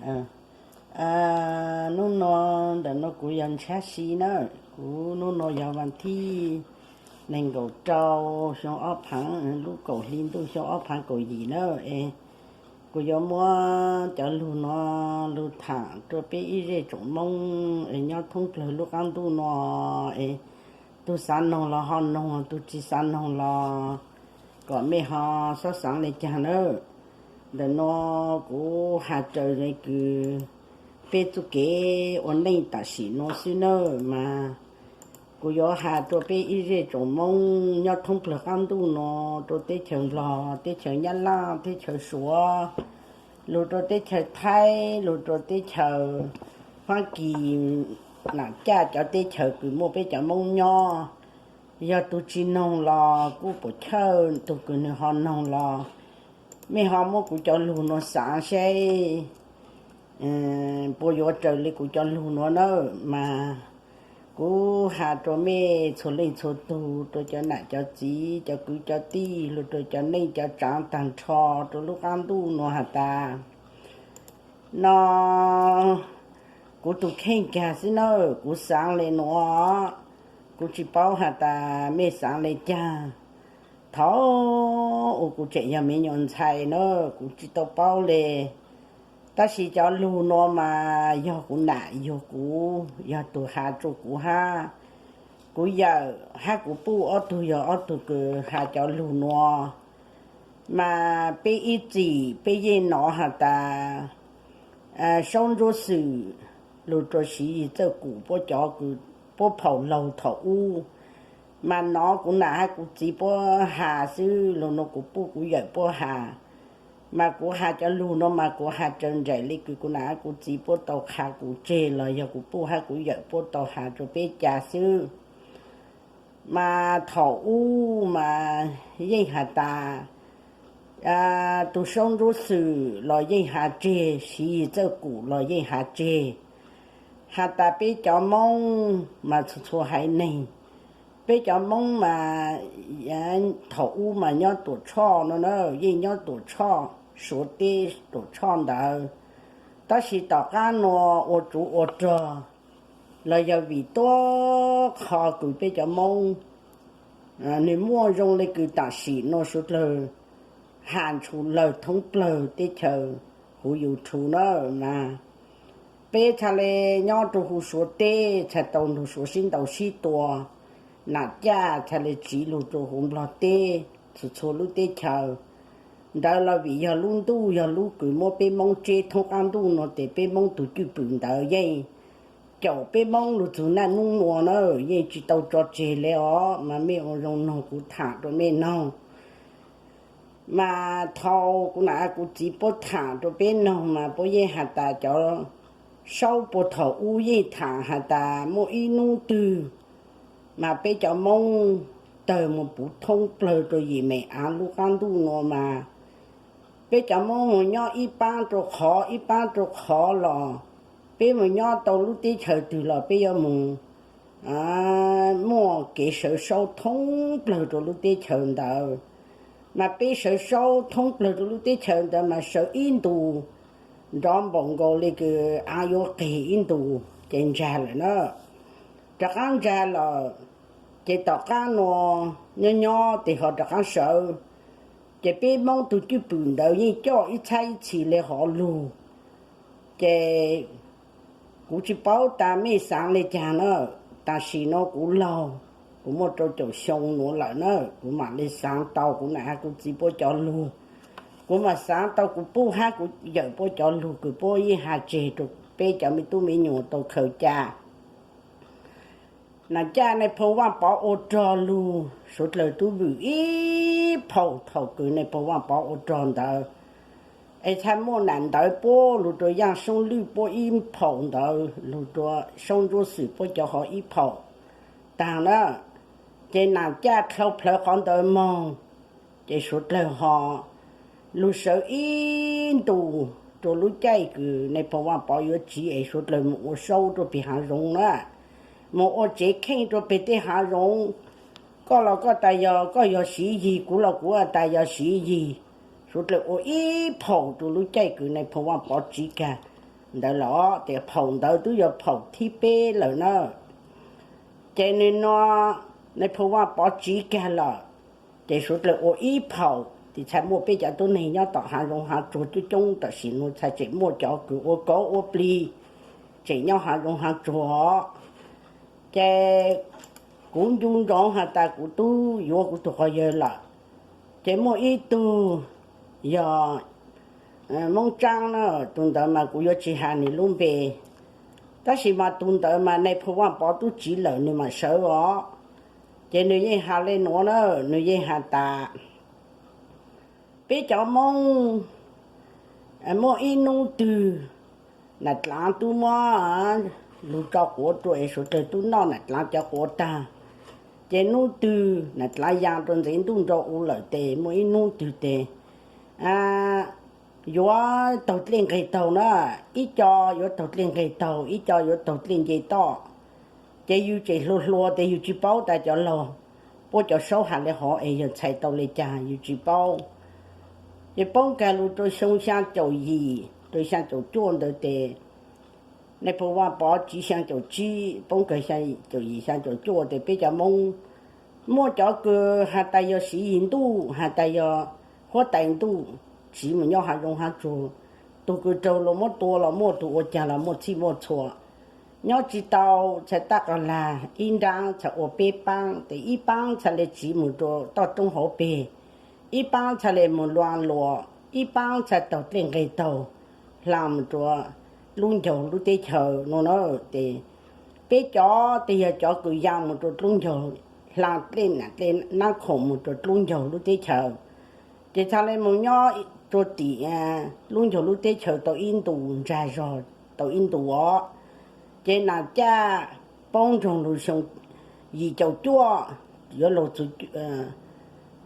Hnub no, ntawm no kuv yog Ntshiab Si na, kuv hnub no yog vas thib nees nkaum rau xyoo ob phav, lub kaum hli ntuj xyoo ob phav kaum yim na. Es kuv yuav muab cov lug no lug tham rua peb ib zej tsoom Moob es nyob thoob plawg lub qaab ntuj no, es tug xaav noog los ho noog, tug tsi xaav noog los kom mej ho xob xaav le caag nawb. Ntawm no kuv has raws le kws peb txuj kev ua neej tam sim nuav xwb nawb mas, kuv yuav has rua peb ib zej tsoom Moob nyob thoob plawg qaab ntuj no, rua teb chaws Nplog, teb chaws Nyab Laj, teb chaws Suav, lug rua teb chaws Thaib, lug rua teb chaws Fab Kis, nam caj cov teb chaws kws muaj peb cov Moob nyob. Yog tug tsi noog los kuj puam chawj, tug kws nwg ho noog los mej ho muab kuv cov lug nuav xaav seb puas yuav raws le kuv cov lug nuav nawb mas, kuv has rua mej txhua leej txhua tug, rua cov nam cov txiv, cov kwv cov tij, lug rua cov neej cov tsaav taag nrho rua lub qaab ntuj nuav has tas, no kuv tug kheej kag xwb nawb, kuv xaav le nuav, kuv tsi paub has tas mej xaav le caag. Thaus ub kuv tseem yog me nyuam ntxhais na, kuv tsi tau paub le. Tab sis cov lug nuav mas yog kuv nam yug kuv, yog tug has rua kuv hab, kuv yawm hab kuv puj ob tug yog ob tug kws has cov lug nuav. Mas peb ib txwm peb yeej nov has tas Saub Ntsuab Xwm lug rua Siv Yis Txawj Kum puab cov kws puab phaum laug thaus ub, mas nov kuv nam hab kuv txiv puab has xwb, lug nuav kuv puj kuv yawm puab has. Mas kuv has cov lug nuav mas kuv has raws nraim le kws kuv nam hab kuv txiv puab tau qha kuv tseg los yog kuv puj hab kuv yawm puab tau has rua peb ca xwb. Mas thaus ub mas yeej has tas tug Saub Ntsuab Xwm los yeej has tseg, Siv Yis Txawj Kum los yeej has tseg, has tas peb cov Moob mas txhua txhua haiv neeg, peb cov Moob mas thaus ub mas nyob Tuam Tshoj no na, yeej nyob Tuam Tshoj, Suav teb Tuam Tshoj ntawd, tab sis tom qab nuav ua tsov ua rog los yog vim tuab qho kws peb cov Moob nwg muaj zoo le kws tam sim nuav suav dlawg has ntshus lawg thoob plawg teb chaws huv YouTube na, mas peb txhaj le nyob rua huv Suav teb txhaj tau nrug Suav sib ntaus sib tua, nam caj txhaj le tsiv lug rua huv Nplog teb, txhua txhua lub teb chaws. Ntawd los vim yog lub ntuj yog lub kws muab peb Moob tseb thoob qab ntuj nuav tes peb Moob tug cwj pwm ntawd yeej caum peb Moob lug txug naj nub nuav na, yeej tsi tau tso tseg le os. Mas mej ua zoo noog kuv tham rua mej noog. Mas thaus kuv nam kuv txiv puab tham rua peb noog mas puab yeej has tas cov Saub puag thaus ub yeej tham has tas muaj ib nub twg mas peb cov Moob tawg moog puv thoob plawg rua yim meem aav lub qaab ntuj nuav mas peb cov Moob moog nyob ib paab rua qhov ib paab rua qhov los, peb moog nyob tau lub teb chaws twg los peb yuav moog muaj kev sawv Saub thoob plawg rua lub teb chaws ntawd. Mas peb sawv Saub thoob plawg rua lub teb chaws ntawd mas sawv ib ntus nrov npaum nkaus le kws aav yuav qig ib ntus ces ntsag lawm na. Rov qaab ntsag lawm ces tom qab nuav nyob nyob tes ho rov qaab sawv. Ces peb Moob tug cwj pwm ntawd yeej coj ib txhab ib txhis le hov lug. Ces kuv tsi paub tas mej xaav le caag na. Tam sim no kuv laug, kuv muaj rau caum xyoo nuav lawm na, kuv mam le xaav tau, kuv nam hab kuv txiv puab cov lug, kuv mam xaav tau kuv puj hab kuv yawm puab cov lug kws puab yeej has tseg rua peb cov me tub me nyuam tau khaws ca. Nam caj Nais Phoo Vaaj Pov ua rog lug, suav dlawg tub vwm ib phaum thaum kws Nais Phoo Vaaj Pov ua rog ntawd. Es txhaj muaj nam ntawv puab lug rua Yaaj Soob Lwj puab ib phaum ntawd, lug rua Saub Ntsuab Xwm puab cov ho ib phaum taag na. Ces nam caj dlhau plawv qhov ntawd moog, ces suav dlawg ho lug sawv ib ntus rua lub caij kws Nais Phoo Vaaj Pov yuav tsiv es suav dlawg moog ua saub rua peg haav zoov na, moog ua tsev kheej rua peg tej haav zoov. Koj los koj tas yog koj yog Siv Yig, kuv los kuv tas yog Siv Yig. Suav dlawg ua ib phaum rua lub caij kws Nais Phoo Vaaj Pov tsiv kag. ntawd los, ces phaum ntawd twb yog phaum thib peb lawm na. Ces nws no, nais phoo Vaj Pov tsiv kiag lawm, ces suav dlawg ua ib phaum, ces txhais muaj peb cov tub neeg nyob tom hav zoov hav tsuag coob coob, tam sim no txhais tseem muaj cov kws ua kauv ua plig tseem nyob hav zoov hav tsuag. Ces kuv ncu ntsoov has tas kuv twb yuav kuv tus quas yawg lawm. Ces muaj ib tug yog Moob Tsaab na, tus ntawd mas kuv yuav tsis has nws lub npe, tab sis mas tus ntawd mas nais phoo Vaj Pov tub tsiv lawm nws mam sawv os. Ces nws yeej has le nuav na, nws yeej has tas peb cov Moob muaj ib hnub twg nam dlaav tub muab lug tso quav rua es suav dlawg tub noj nam dlaav cov quav taag, ces hnub twg nam dlaav yaa rua ntxeev ntuj nrau u lawm tes muaj ib hnub twg tes yuav taug dlej nqeg taug na, ib co yuav taug dlej nqeg taug, ib co yuav taug dlej nce toj. Ces yug tseem hluas hluas tes yug tsis paub tas cov laug puab cov saub has le hov es yog txhais tau le caag yug tsis paub. Ces poob kag lug rua xyoo xyaa caum yim rua xyaa caum cuaj ntawd tes, nais phoo Vaj Pov tsiv xyaa caum tsib, poob kag xyaa caum yim xyaa caum cuaj tes peb cov Moob muaj cov kws has tas yog Siv Yis Ntuj, has tas yog huab tais ntuj, tsiv mus nyob hav zoov hav tsuag. Tug kws raug luas muab tua los muaj, tug ua caag los muaj txhij muaj txhua. Nyob tsis tau, txhais tab qas lag ib nraab txhais ua peb paab, tes ib paab txhais le tsiv mus rua toj roob hauv peg, ib paab txhais le mus lua luas, ib paab txhais taug dlej nqeg taug, hlaa mus rua dlub ncaug lub teb chaws no na. Tes peb cov tes yog cov kws yaa mus rua dlub ncaug, hlaa dlej nam dlej naab khoom mus rua dlub ncaug lub teb chaws. Ces txhais le mus nyob rua tim dlub ncaug lub teb chaws tau ib ntus ntsag zog, tau ib ntus os. Ces nam caj poob nroog lug xyoo yim caum cuaj, yuav luag txug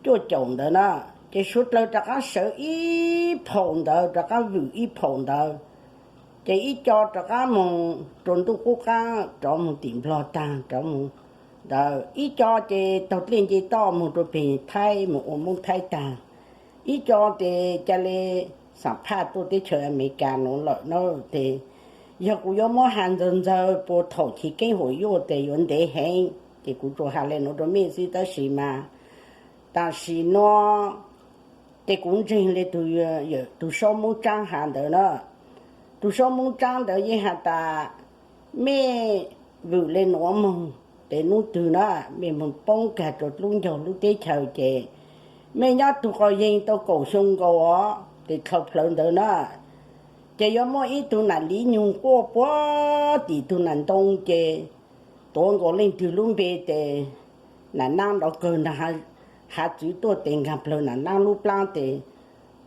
cuaj caum ntawd na, ces suav dlawg rov qaab sawv ib phaum ntawd, rov qaab vwm ib phaum ntawd. Ces ib co rov qaab moog rua ntuj qub qaab, rov moog tim Nplog taag, rov moog ntawd ib co ces taug dlej nce toj moog rua peg Thaib moog ua Moob Thaib taag. Ib co tes ca le xam phaj tuaj teb chaws Amelikas nuav lawm na. Tes yog kuv yuav muab has ntxaws ntxaws puag thaum chiv keeb huam yuaj tes yuav ntev heev, ces kuv tsuas has le nuav rua mej xwb. Tab sis mas tam sim nuav ces kuv ntseeg le tug saub Moob Tsaab has ntawd na. Tug saub Moob Tsaab ntawd yeej has tas mej vwm le nuav moog, tes hnub twg na mej moog poob kag rua dlub ncaug lub teb chaws ces mej nyob tug quas yeeg tau kaum xyoo nkaus os, tes dlhau plawv ntawd na, ces yuav muaj ib tug nam liv nyug quaj puag tim tug nam ntoo ces tuav nkaus leej twg lub npe tes nam naab nrov kawg nraag hav txwv tuaj tes nkaag plawg nam naab lub plaab tes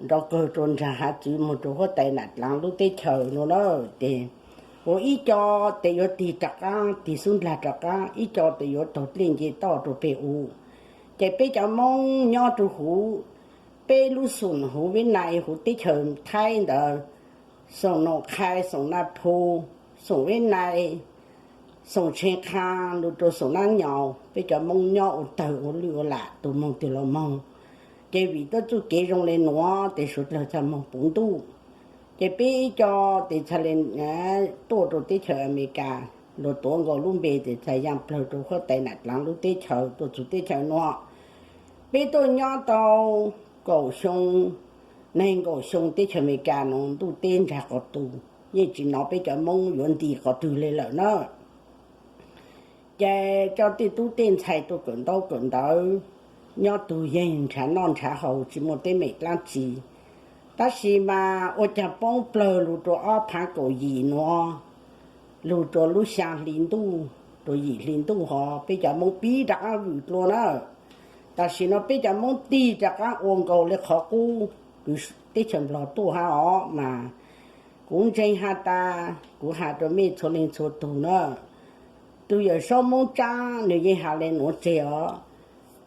nrov kawg rua nraag hav txwv moog rua huab tais nam dlaav lub teb chaws no na. Ces ua ib co tes yuav tig rov qaab, tig xub ndlag rov qaab, ib co tes yuav taug dlej nce toj rua peg u. Ces peb cov Moob nyob rua huv, peb lub xoom huv Vib Nais huv teb chaws Thaib ntawd, xoom Noom Qhai, xoom Naj Phu, xoom Vib Nais, xoom Tshee Qha, lug rua xoom Nab Nyaus, peb cov Moob nyob ua tawg ua lwj ua lam tus moog twg los moog. Ces vim tuab txuj kev zoo le nuav tes suav dlawg txhaj moog puv ntuj. Ces peb ib co tes txhaj le tuaj rua teb chaws Amelikas, luag tuav nkaus lub npe tes txhaj yaa plawg rua huab tais nam dlaav lub teb chaws tuaj txug teb chaws nuav. Peb tuaj nyob tau kaum xyoo, neeg nkaum xyoo teb chaws Amelikas nuav ntuj teb ntsag qhov tu, yeej tsis nov peb cov Moob yuav nti qhov twg le lawm na. Ces coj tej tub tej ntxhais tuaj kawm ntaub kawm ntawv, nyob tug yeeg nrhav noj nrhav haus tsis muaj teeb meem dlaab tsi. Tab sis mas ua caag poob plawg lug rua ob phaav kaum yim nuav, lug rua lub xyaa hli ntuj, rua yim hli ntuj hov peb cov Moob pib rov qaab vwm dlua na. Tam sim no peb cov Moob tig rov qaab ua nkaus le qhov qub kws teb chaws Nplog tuaj hab os mas. Kuv ntseeg has tas kuv has rua mej txhua leej txhua tug na, tug yawm saub Moob Tsaab nws yeej has le nuav tseg os.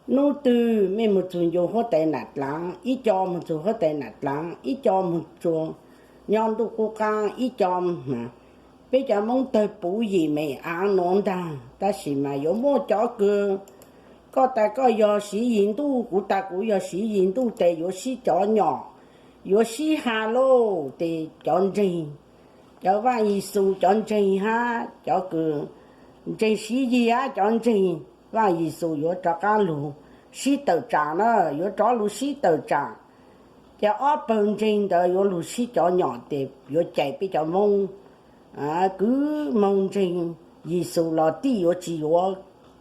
Hnub twg mej moog txug ncua huab tais nam dlaav, ib co moog txug huab tais nam dlaav, ib co moog txug nyob ntuj qub qaab, ib co mas peb cov Moob tawg puv yim me aav nuav ntaag, tab sis mas yuav muaj cov kws koj tas koj yog Siv Yis Ntuj, kuv tas kuv yog Siv Yis Ntuj tes yuav sib cov nyom, yuav sib has lauj tes cov ntseeg cov Vaj Yexus cov ntseeg hab cov kws ntseeg Siv Yis hab cov ntseeg Vaj Yexus yuav rov qaab lug sib tawm tsaam na, yuav rov lug sib tawm tsaam. Ces ob pawg ntseeg ntawd yuav lug sib cov nyom tes yuav cais peb cov Moob. Kwv moog ntseeg Yexus los tij yuav tsis yuav,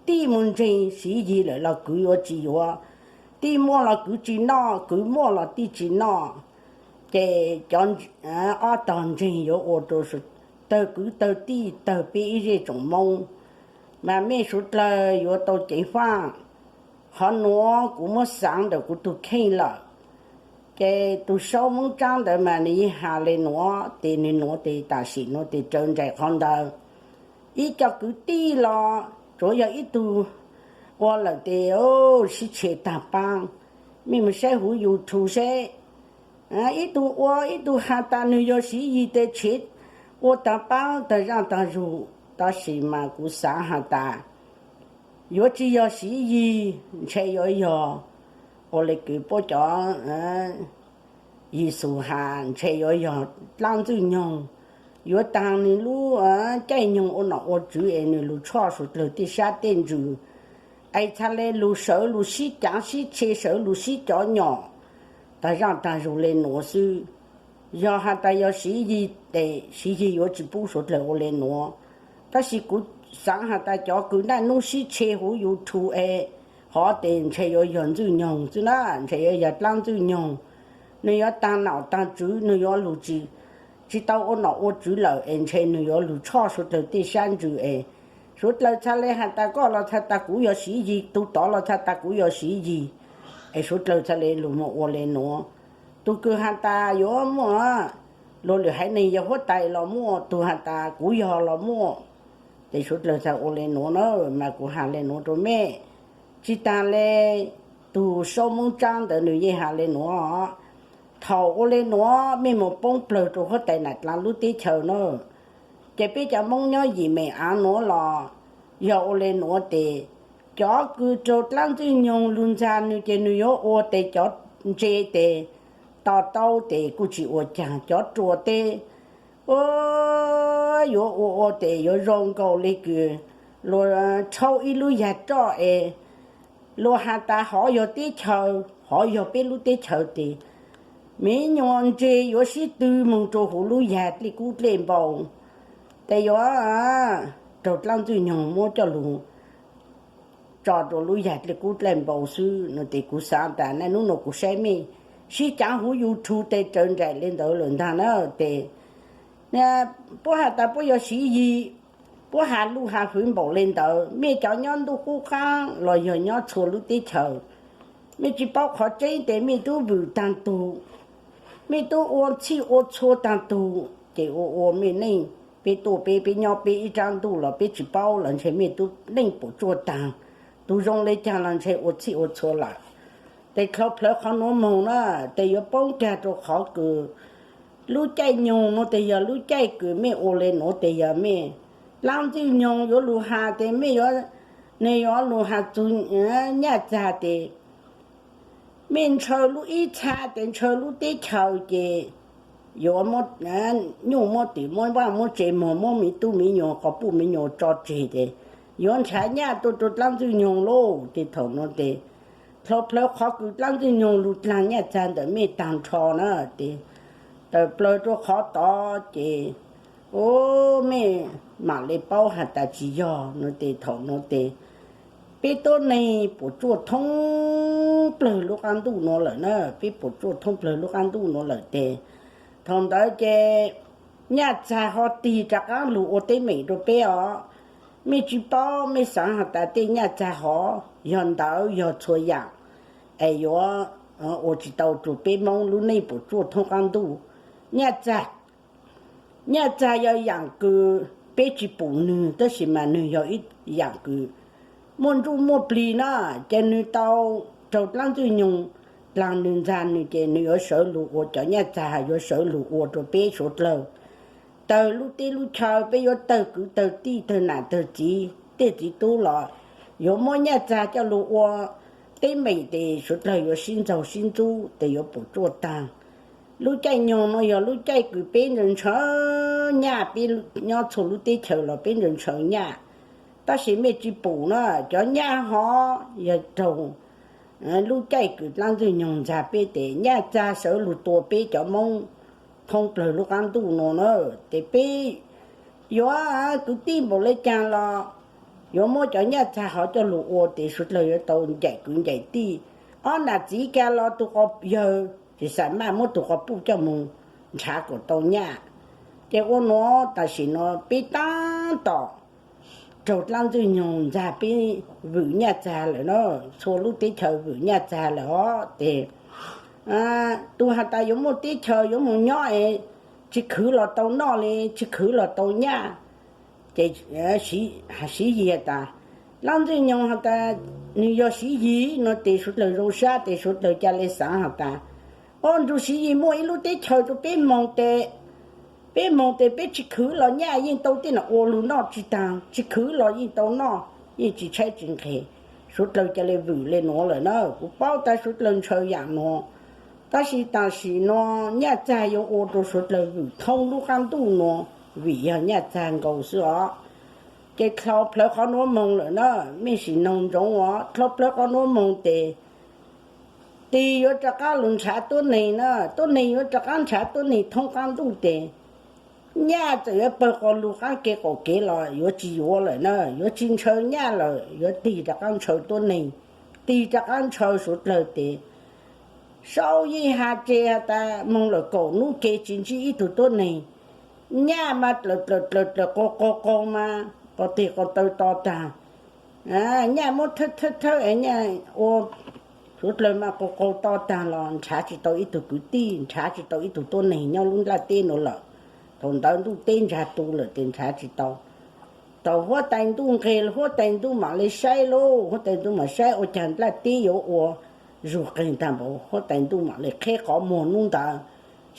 tij moog ntseeg Siv Yis lawm los kwv yuav tsis yuav, tij muaj los kwv tsis noj, kwv muaj los tij tsis noj. Ces cov ob tog ntseeg yuav ua rua tawg kwv tawg tij tawg peb ib zej tsoom Moob. Mas mej suav dlawg yuav tau ceev faj. Qhov nuav kuv muab xaav ntawm kuv tug kheej lawm. Ces tug Saub Moob Tsaab ntawd mas nwg yeej has le nuav tes nwg nuav tes tam sim nuav tes raws nraim qhov ntawd. Ib co kwv tij los tsuav yog ib tug ua lawm tes sib tshev taag paab. Mej moog saib huv YouTube seb, ib tug ua ib tug has tas nwg yog Siv Yis tes tshev ua taag paab taag zaaj taag zug. Tab sis mas kuv xaav has tas yuav tsis yog Siv Yis, ntshe yuav yog ua le kws puab cov Yexus has, ntshe yuav yog dlaab Ntxwg Nyoog, yuav taag nwg lub caij nyoog ua nom ua tswv es nwg lug tshoj suav dlawg tej sab tej ntsws, es txhad le lug sawv lug sib caav sib tshev, sawv lug sib cov nyom taag zaaj taag zug le nuav xwb. Yog has tas yog Siv Yis tes Siv Yis yuav tsis pub suav dlawg ua le nuav. Tab sis kuv xaav has tas cov kws naj nub sib tshev huv YouTube es, qhov tes ntshe yuav yog Ntxwg Nyoog xwb na, ntshe yuav yog dlaab Ntxwg Nyoog. Nwg yuav taag nom taag tswv, nwg yuav lug tsis, tsis tau ua nom ua tswv lawm es ntshe nwg yuav lug tshoj suav dlawg tej sab ntsws es suav dlawg txhad le has tas koj los txhad tas kuv yog Siv Yis, tug tod los txhad tas kuv yog Siv Yis, es suav dlawg txhad le lug moog ua le nuav. Tug kws has tas yuav muaj luag lwm haiv neeg yog huab tais los muaj, tug has tas kuv yog los muaj, tes suav dlawg txhad ua le nuav na. Mas kuv has le nuav rua mej, tsis taag le tug Saub Moob Tsaab ntawd nwg yeej has le nuav. Thaum ua le nuav mej moog poob plawg rua huab tais Nam Dlaa lub teb chaws na, ces peb cov Moob nyob yim meem aav nuav los yog ua le nuav tes cov kws raug dlaab Ntxwg Nyoog lug ntxag nwg ces nwg yuav ua tes cov ntse tes to taub tes kuj tsis ua caag, cov ruam tes yuav ua ua tes yuav zoo nkaus le kws luag rhaub ib lub yag roj es luag has tas hov yog teb chaws, hov yog peb lub teb chaws tes me nyuam ntse yuav sib tw moog rua huv lub yag dlej kub dlej npau, tes yuav raug dlaab Ntxwg Nyoog muab coj lug tso rua lub yag dlej kub dlej npau xwb no. Tes kuv xaav tas naj nub nuav kuv saib mej sib caav huv YouTube tes raws nraim le ntawd lawm ntaag na. Tes puab has tas puab yog Siv Yis, puab has luj has hwv npaum le ntawd, mej cov nyob ntuj qub qaab los yog nyob txhua lub teb chaws, mej tsis paub qhov tseeb tes mej tub vwm taag tug, mej tub ua txhij ua txhua taag tug, ces ua ua mej neej, peb tuaj peb, peb nyob peb ib rab ntuj los peb tsis paub los ntshe mej tub neej puam tsuaj taag, tug zoo le caag los ntshe ua txhij ua txhua lawm. Tes dlhau plawg qhov nuav moog na, tes yuav poob kag rua qhov kws lub caij nyoog nuav tes yog lub caij kws mej ua le nuav tes yog mej dlaab Ntxwg Nyoog yuav lug has tes mej yuav, nwg yuav lug has txug nyaj txag tes mej ntshaw lub ib txha tes ntshaw lub teb chaws ces yuav nyuj muab twm muab vaaj muab tsev muag muab miv tub miv nyuas quas puj miv nyuas tso tseg tes yuav nrhav nyaj tuaj rua dlaab Ntxwg Nyoog lauj. Tes thaum nuav tes dlhau plawg qhov kws dlaab Ntxwg Nyoog lug dlaag nyaj txag ntawm mej taag nrho na, tes tawm plawg rua qhov tod ces ua mej maam le paub has tas tsis yog no. Tes thaum nuav tes peb tuab neeg puam tsuaj thoob plawg lub qaab ntuj nuav lawm na, peb puam tsuaj thoob plawg lub qaab ntuj nuav lawm tes thaum ntawd ces nyaj txag ho tig rov qaab lug ua teeb meem rua peb os. Mej tsis paub, mej xaav has tas tej nyaj txag hov yog ntawd yog txhua yaam es yuav ua tsis tau rua peb Moob lub neej puam tsuaj thoob qaab ntuj. Nyaj txag, nyaj txag yog yaam kws peb tsis pum nwg tab sis mas nwg yog ib yaam kws muaj ntsuj muaj plig na, ces nwg tau raug dlaab Ntxwg Nyoog dlaag nwg ntxag nwg ces nwg yuav sawv lug ua cov nyaj txag, yuav sawv lug ua rua peb suav dlawg tawg lub teb lub chaw, peb yuav tawg kwv tawg tij tawg nam tawg txiv tej txiv tub los yuav muab nyaj txag coj lug ua teeb meem tes suav dlawg yuav sib ntxaug sib ntxub tes yuav puam tsuaj taag. Lub caij nyoog no yog lub caij kws peb ntshaw ntshaw nyaj, peb nyob txhua lub teb chaws los peb ntshaw ntshaw nyaj. Tab sis mej tsis pum na, cov nyaj hov yog raug lub caij kws dlaab ntxwg nyoog ntxag peb tes nyaj txag sawv lug tua peb cov Moob thoob plawg lub qaab ntuj no na. Tes peb yuav kwv tij npaum le caag los yuav muab cov nyaj txag hov coj lug ua tes suav dlawg yuav tau ncaim kwv ncaim tij. Ob nam txiv kag los tug quas yawg tsis xam maj muab tug quas puj coj moog nrhav kuas tau nyaj. Ces ua nuav tam sim no peb taab tom raug dlaab ntxwg nyoog ntxag peb vwm nyaj txag lawm na, txhua lub teb chaws vwm nyaj txag lawm os. Tes tug has tas yuav muaj teb chaws yuav moog nyob es tsis khwv los tau noj le, tsis khwv los tau nyaj. Ces Siv Yis has tas, dlaab ntxwg nyoog has tas nwg yog Siv Yis no tes suav dlawg zoo sab tes suav dlawg ca le xaav has tas, o, nrug Siv Yis muaj ib lub teb chaws rua peb moog tes, peb moog tes peb tsis khwv los nyaj yeej tau tej nam ua lug noj tsis taag, tsis khwv los yeej tau noj, yeej tsis tshaib tsis nqhis. Suav dlawg ca le vwm le nuav lawm na. Kuv paub tas suav dlawg ntshaw yaam nuav, tab sis tam sim no nyaj txag yuav ua rua suav dlawg vwm thoob lub qaab ntuj nuav, vim yog nyaj txag nkaus xwb os. Ces dlhau plawv qhov nuav moog lawm na, mej sim noog ntsoov os, dlhau plawv qhov nuav moog tes tig yuav rov qaab lug nrhav tuab neeg na, tuab neeg yuav rov qaab nrhav tuab neeg thoob qaab ntuj tes nyaj txawm yuav pawg quas lug qaab kev qaum kev los yuav tsis yuav lawm na, yuav tsis ntshaw nyaj lawm, yuav tig rov qaab ntshaw tuab neeg, tig rov qaab ntshaw suav dlawg tes sau yeej has tseg has tas moog lawm kaum nub ke tsis ntsib ib tug tuab neeg. Nyaj mas dlawm dlawm dlawm dlawm qaug qaug qaug mas qos teg qos taw to taag. Nyaj muab thawb thawb thawb es nyaj ua suav dlawg mas qaug qaug to taag los nrhav tsis tau ib tug kwv tij, nrhav tsis tau ib tug tuab neeg nyob lub nplaj teb nuav lawm. Thaum ntawd ntuj teb ntsag tu lawm tes nrhav tsis tau. Thaum huab tais ntuj nqeg, huab tais ntuj mam le saib lauj, huab tais ntuj mam saib ua caag nplaj teb yuav ua zug qeeg taag npaum, huab tais ntuj mam le qheb qhov muag nub ntawd.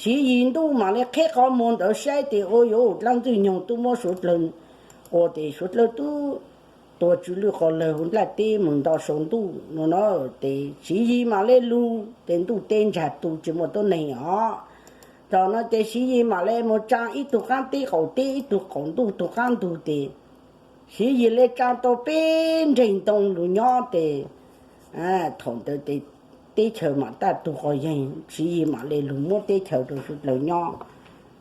Siv Yis ntuj mam le qheb qhov muag ntawd saib tes ua yuav dlaab ntxwg nyoog tub muab suav dlawg ua tes suav dlawg tub tuag tsw lwj qos lawg huv nplaj teb moog nto sau ntuj no na. Tes Siv Yis mam le lug tes ntuj teb ntsag tu tsis muaj tuab neeg os. Thaum no ces Siv Yis mam le moog tsaa ib tug qaab teb qaum teb, ib tug qaum ntuj tug qaab ntug tes Siv Yis le tsaa tau peb nreeg ntoo lug nyob tes thaum ntawd tes teb chaws mam taj tug quas yeeg, Siv Yis mam le lug muab teb chaws rua suav dlawg nyob.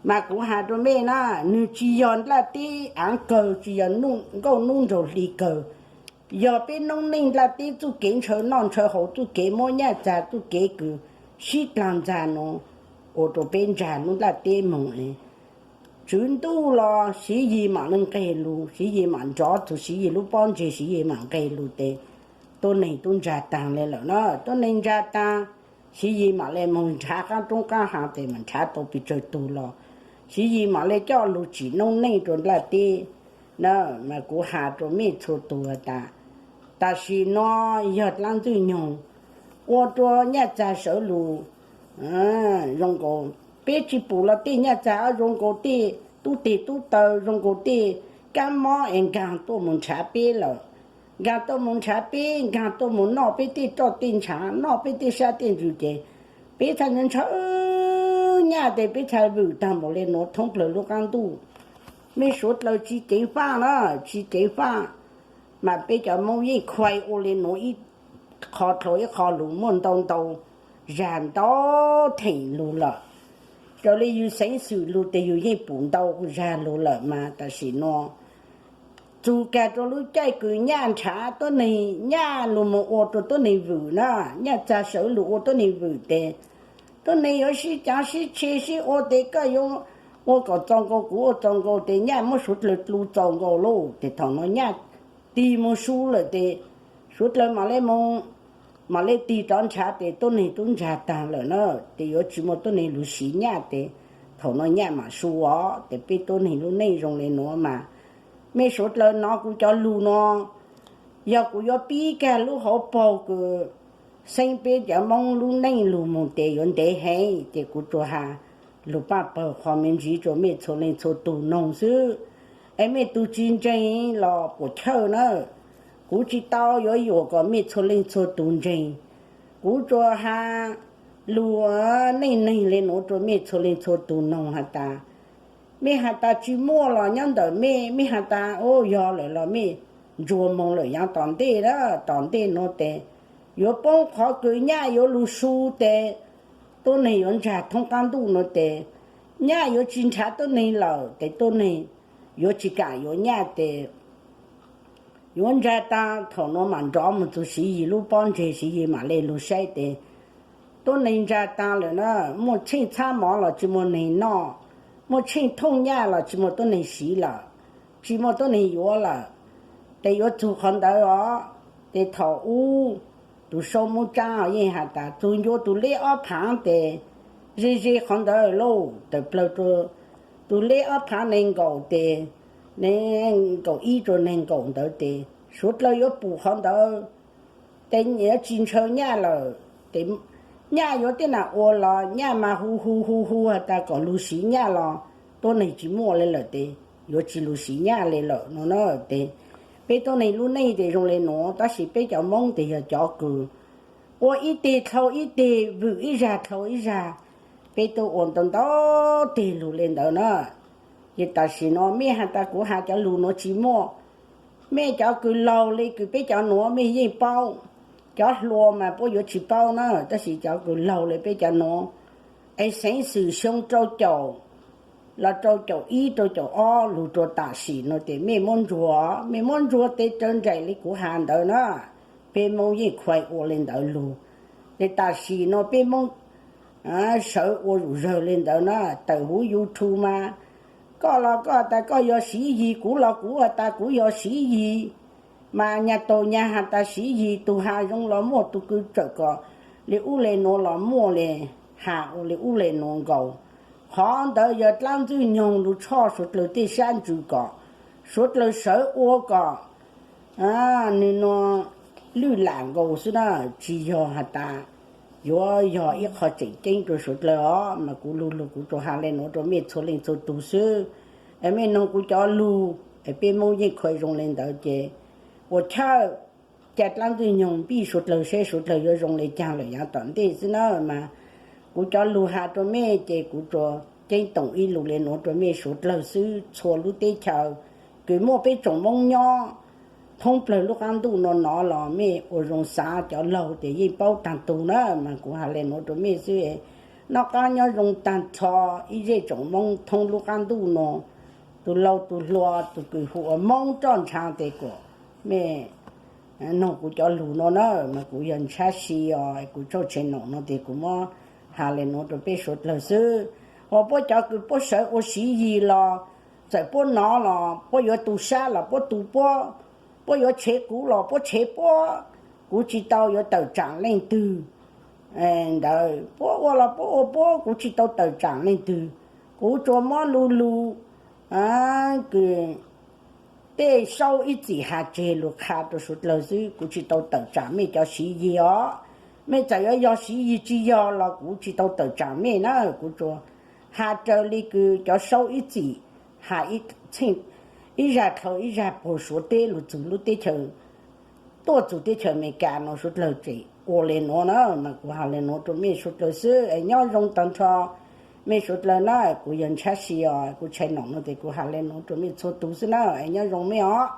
Mas kuv has rua mej na, nwg tsis yog nplaj teb aav kawg, tsis yog nkauj nub nraug hli kawg, yog peb noob neej nplaj teb txuj kev ntshaw noj ntshaw haus, txuj kev muab nyaj txag, txuj kev kws sib dlaag ntxag nuav ua rua peb ntsag lub nplaj teb moog. Tswv ntuj los Siv Yis mam le nqeg lug, Siv Yis mam nrov txug Siv Yis lub pob ntseg, Siv Yis mam nqeg lug tes tuab neeg tub ntsag taag le lawm na. Tuab neeg ntsag taag, Siv Yis mam le moog nrhav qaab roob qaab haav tes mam nrhav tau pes tsawg tug los Siv Yis mam le coj lug tsim noob neej rua nplaj teb na. Mas kuv has rua mej txhua tug has tas, tam sim no yog dlaab ntxwg nyoog ua rua nyaj txag sawv lug zoo nkaus, peb tsis pum los tej nyaj txag zoo nkaus tej tub teg tub taw, zoo nkaus tej kaab mob es nkaag tuaj moog nrhav peb lawm. Nkaag tuaj moog nrhav peb, nkaag tuaj moog noj peb tej roj tej ntshav, noj peb tej sab tej ntsws ces peb txhaj ntshaw nyaj tes peb txhaj vwm taag npaum le nuav thoob plawg lub qaab ntuj. Mej suav dlawg tsis ceev faj na, tsis ceev faj, mas peb cov Moob yeej khuai ua le nuav ib qho dlhau ib qho lug muaj ntau ntau zag ntau theem lug lawm. Raws le yug xeev xwm lug tes yug yeej pum ntau zag lug lawm mas tam sim no txug kag rua lub caij kws nyaj nrhav tuab neeg, nyaj lug moog ua rua tuab neeg vwm na, nyaj txag sawv lug ua tuab neeg vwm tes tuab neeg yuav sib caav sib tshe sib ua tes koj yuav ua kom txaus nkaus kuv ua txaus nkaus tes nyaj muab suav dlawg dlu txaus nkaus lauj. Tes thaum no nyaj tig moog su lawm tes suav dlawg mam le moog, mam le tig rov nrhav tes tuab neeg tub ntsag taag lawm na, tes yuav tsis muaj tuab neeg lug siv nyaj tes thaum no nyaj mam su os. Tes peb tuab neeg lub neej zoo le nuav mas mej suav dlawg nov kuv cov lug no, yog kuv yuav pib kag lub hauv paug kws xeeb peb cov Moob lub neej lug moog tes yuav ntev heev, ces kuv tsuas has lug paj pawg qhov me ntsis rua mej txhua leej txhua tug noog xwb. Es mej tug tsis ntseeg los puam chawj na, kuv tsis tau yuav yuam kom mej txhua leej txhua tug ntseeg. Kuv tsuas has lug neej neeg le nuav rua mej txhua leej txhua tug noog has tas, mej has tas tsi muaj los nyob ntawm mej, mej has tas u yog lawm los mej ntsuag moog lawm yaav tom ntej na. Tom ntej nuav tes yuav poob qhov kws nyaj yuav lug su tes tuab neeg yuav ntsag thoob qaab ntuj nuav tes nyaj yuav tsi nrhav tuab neeg lawm tes tuab neeg yuav tsi kaam yuav nyaj tes yuav ntsag taag. Thaum nuav maam nrov moog txug Siv Yis lub pob ntseg, Siv Yis maam le lug saib tes tuab neeg ntsag taag lawm na, muaj tsheej txhab mov los tsi muaj neeg noj, muaj tsheej thooj nyaj los tsi muaj tuab neeg siv lawm, tsi muaj tuab neeg yuav lawm. Tes yuav txug qhov ntawd os, tes thaum ub tug saub Moob Tsaab yeej has tas txug ncua tug leb ob phaav tes ze ze qhov ntawd lauj, tawm plawg rua tug leb ob phaav neeg nkaum tes, neeg nkaum ib rua neeg nkaum ntawd tes suav dlawg yuav pum qhov ntawd tes yuav tsi ntshaw nyaj lawm tes nyaj yuav teb nam ua los nyaj mas hu hu hu hu has tas kom lug siv nyaj los tuab neeg tsi muaj le lawm tes yuav tsi lug siv nyaj le lawm no na. Tes peb tuab neeg lub neej tes zoo le nuav, tab sis peb cov Moob tes yog cov kws ua ib teg dlhau ib teg, vwm ib zag dlhau ib zag, peb tuaj ua ntau ntau teg lug le ntawd na. Ces tam sim no mej has tas kuv has cov lug nuav tsi muaj, mej cov kws laug le kws peb cov nuav mej yeej paub, cov hluas mas puab yuav tsi paub na, tab sis cov kws laug le peb cov nuav, es xeev xwm xyoo rau caum los rau caum ib rau caum ob lug rua tam sim no tes mej muab ntsuag, mej muab ntsuag tes raws nraim le kuv has ntawd na, peb Moob yeej khuai ua le ntawd lug. Tes tam sim no peb Moob sawv ua zug zawg le ntawd na, tawm huv YouTube mas koj los koj has tas koj yog Siv Yis, kuv los kuv has tas kuv yog Siv Yis, mas nyag taug nyag has tas Siv Yis, tug has zoo los muaj, tug kws txawm kom le ub le nuav los muaj le, has ua le ub le nuav nkaus. Qhov ntawd yog dlaab ntxwg nyoog lug tshoj suav dlawg tej sab ntsws kom suav dlawg sawv ua kom nwg nuav lwj lam nkaus xwb na, tsi yog has tas yuav yog ib qho tseem ceeb rua suav dlawg os. Mas kuv lug lug kuv tsuas has le nuav rua mej txhua leej txhua tug xwb. Es mej noog kuv cov lug, es peb Moob yeej khuai zoo le ntawd ces ua chawj ca dlaab ntxwg nyoog npij suav dlawg seb suav dlawg yuav zoo le caag lawm yaav tom ntej xwb na. Mas kuv cov lug has rua mej ces kuv tsuas ceeb toom ib lug le nuav rua mej suav dlawg xwb. Txhua lub teb chaws kws muaj peb tsoom Moob nyob thoob plawg lub qaab ntuj nuav no los mej ua zoo xav, cov laug tes yeej paub taag tug na. Mas kuv has le nuav rua mej xwb, noj qaab nyob zoo taag nrho ib zej tsoom Moob thoob lub qaab ntuj nuav, tug laug tug hluas, tug kws hu ua Moob roj ntsha tes kuas mej noog kuv cov lug no na. Mas kuv yog Ntsab Si os, kuv tsooj channel no tes kuv muab has le nuav rua peb suav dlawg xwb. Ua puab cov kws puab sawv ua Siv Yis los txawm puab nov los puab yuav tu sab los puab tu puab, puab yuav tshev kuv los puab tshev puab, kuv tsi tau yuav tawm tsaam leej twg. Ntawd puab ua los puab ua puab, kuv tsi tau tawm tsaam leej twg. Kuv tsuas muab lug lug kws tej saub ib txim has tseg lug qha rua suav dlawg xwb, kuv tsi tau tawm tsaam mej cov Siv Yis os. Mej txawm yuav yog Siv Yis tsi yog los kuv tsi tau tawm tsaam mej na. Kuv tsuas has raws le kws cov saub ib txim has ib zag dlhau ib zag puag suav teb lug txug lub teb chaws, tuaj txug teb chaws Amelikas no suav dlawg tseem ua le nuav na. Mas kuv has le nuav rua mej suav dlawg xwb, es nyob zoo taag nrho mej suav dlawg na. Kuv yog Ntsab Si os, kuv channel no tes kuv has le nuav rua mej txhua tug xwb na, es nyob zoo mej os.